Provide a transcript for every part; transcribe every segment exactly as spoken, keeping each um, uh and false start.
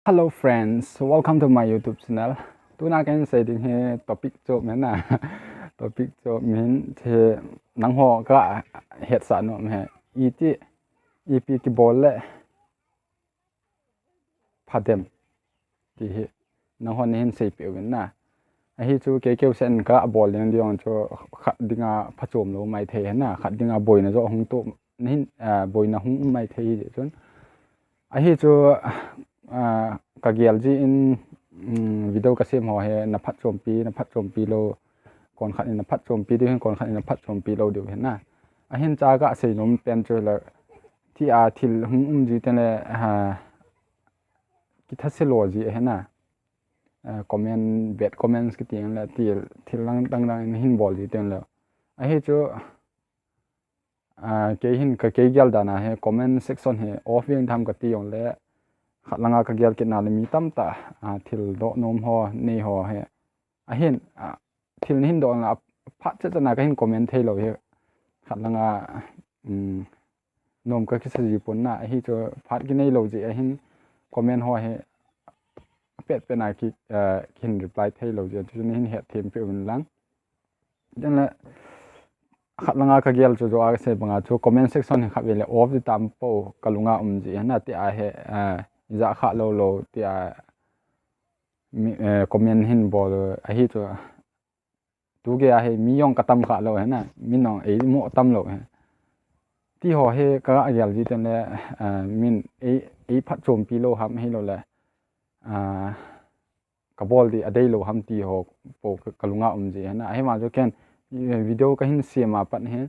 Hello friends, welcome to my YouTube channel. Tuna kahin sei ding hi topic chom ahi na. Topic chom ahin, hiche nangho kahet sah nom hi, iti, ipi kibol le pha dem ti hi nanghon nahin seipeh uvin na. Ahi chu kei keu sen kabol ding ding chu khat dinga phachom lou maithei ahi na, khat dinga boina joh hung to, nahin, ah, boina hung um maithei hi chun. Ahi chu, ah, kagel jin, um, video kasem ho hi naphatchompi, naphatchompi lou, konkhat in naphatchompi diu hin, konkhat in naphatchompi lou diu ahi na. Ahin chu kasei nom pen chu la, tia thil hung um ji teng le, ah, kithase lou ji ahi na. Ah, comment, bad comments kiti le, thil, thil lang dang dang in hin bol ji teng le. Ahi chu, ah, kei hin ka, kei gel dan a hi comment section hi off jeng tham kati jong le, khat langa kagel kit na le mi tamtah, ah, thil doh nom ho, nei ho hi. Ahin, ah, thil nahin doh na, aphat chet chet na kahin comment thei lou hi. Khat langa, um, nom kakisa ji pon na, ahi chu phat kinei lou ji ahin comment ho hi apet pet na ki, ah, kin reply thei lou ji, chu nahin hetthem peh uvin lang. Teng le, khat langa kagel chu joh a kasei banga chu comment section hi khat vei le off ji tam po, kalunga um ji ahi na, tia hi, ah, ija kha lou lou, tia mi, eh, comment hin bol ahi chu. Tu gei a hi mi jong katam kha lou ahi na, mi jong eimo tam lou ahi. Ti ho hi kagel ji teng le, ah, min ei, ei phatchompi lou ham hilou le, ah, kabol di adei lou ham ti ho po ka, kalunga um ji ahi na. Ahi vang chu ken, eh, video kahin sem a pat hi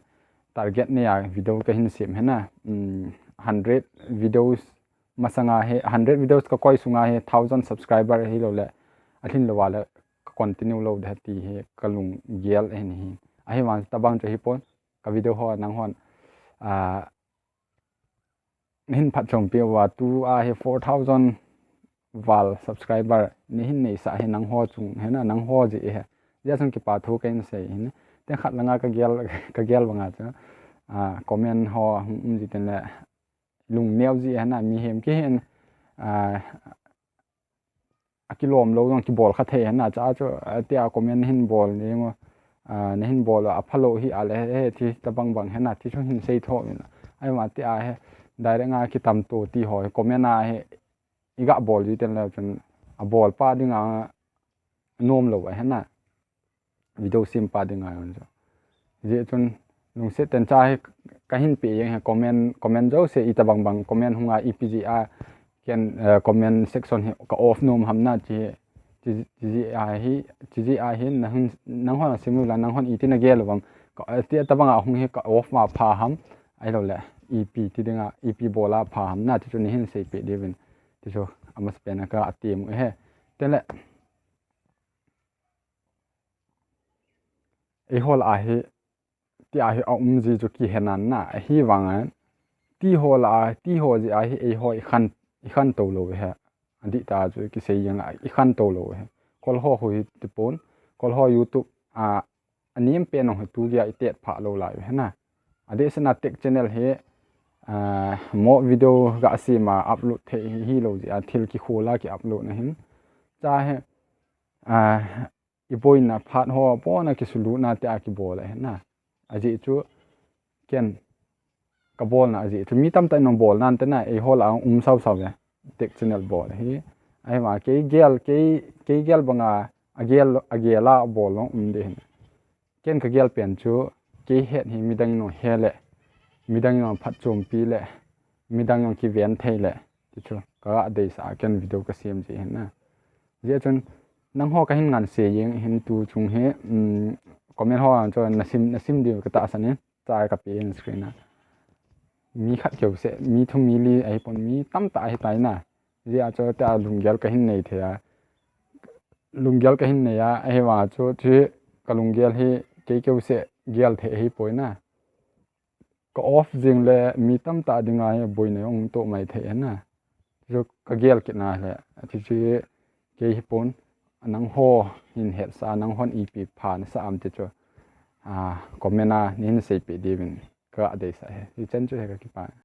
target nei a video kahin sem ahi na. Um, hundred videos masanga hi, hundred videos kakoi sunga hi thousand subscriber hilou le, alhin lou a le ka continue lou de ti hi kalunggel ahin hi. Ahi vang tabang chu hi pon, ka video ho nanghon, ah, nahin phatchompi uva, tua hi four thousand val subscriber nahin neisah hi nangho chung ahi na, nangho ji ahi. Hijeh chun kipa thu kahin sei ahi. Teng khat langa kagel, kagel banga chu, ah, comment ho hung um ji teng le lungneo ji ahi na, mihem kihin, ah, akilom lou jong kibol kha thei ahi na, cha chu, ah, tia comment nahin bol jeng u, ah, nahin bol u apha lou hi a le, he, he, ti tabang bang ahi na, ti chu hin sei tho in. Ahi vang tia hi direct a kitam to ti ho hi comment a hi iga bol ji teng le chun abol pa dinga nom lou ahi na. Video sem pa dinga jong chu. Hijeh chun lungset tah in cha hi kahin pe jeng hi, comment, comment jouse itabang bang comment hung a, ipi jeh a ken, eh, comment section hi ka off nom ham na ti, ti, ti jeh a hi, ti jeh a hi nahung, nanghon asim u la, nanghon iti nagel u vang. Ka, eh, ti tabang a hung hi ka off ma pha ham, ahilou le ipi ti dinga, ipi bol a pha ham na ti chu nahin seipeh diuvin. Ti chu amasapen a ka atim u ahi. Teng le, eiho lah a hi, tia hi aum ji chu kihe nan na, ahi vang a, ti ho lah a, ti ho jeh a hi eiho ikhan, ikhan to lou ahi. Adih tah chu kisei jeng a, ikhan to lou ahi. Kol ho khu hi ti pon, kol ho YouTube a, anem pen jong hi tu gei a itet phah lou lai u ahi na. Adeh sena tech channel hi, ah, mo video ga sem a upload thei hi, hilou jeh a thil kikhol a ki upload na hin. Cha hi, ah, iboina phat ho pon a kisulutna tia kibol ahi na. Ajeh chu ken kabolna ajeh chu mi tamtah in bol nan te na, eiho lah a um sau sau ve. Tech channel bol hi. Ahi vang kei gel, kei, kei gel banga, agel, agel a bol jong um de hin. Ken kagel pen chu, kei het hi midang in he le, midang in phatchompi le, midang in kiven thei le, ti chu kaga deisah a ken video kasem ji ahi na. Hijeh chun, nangho kahin nganse jeng hin tu chung hi, um, comment ho a chu nasim, nasim diu katahsan in, cha kape in screen a. Mi khat keu seh, mi thum mi li ahi pon, mi tamtah ahi tai na. Hijeh a chu tia lunggel kahin nei thei a. Lunggel kahin nei a, ahi vang chu, chu kalunggel hi kei keu seh gel thei ahi poi na. Ka off jeng le mi tamtah dinga hi boina jong to mai thei ahi na. Chu kagel kit na le, ti chu kei hi pon, nangho hin hetsah a, nanghon ipi pha nasah am ti chu, ah, comment a nahin seipeh diuvin kaga deisah ahi. Hichan chu hi kakipah.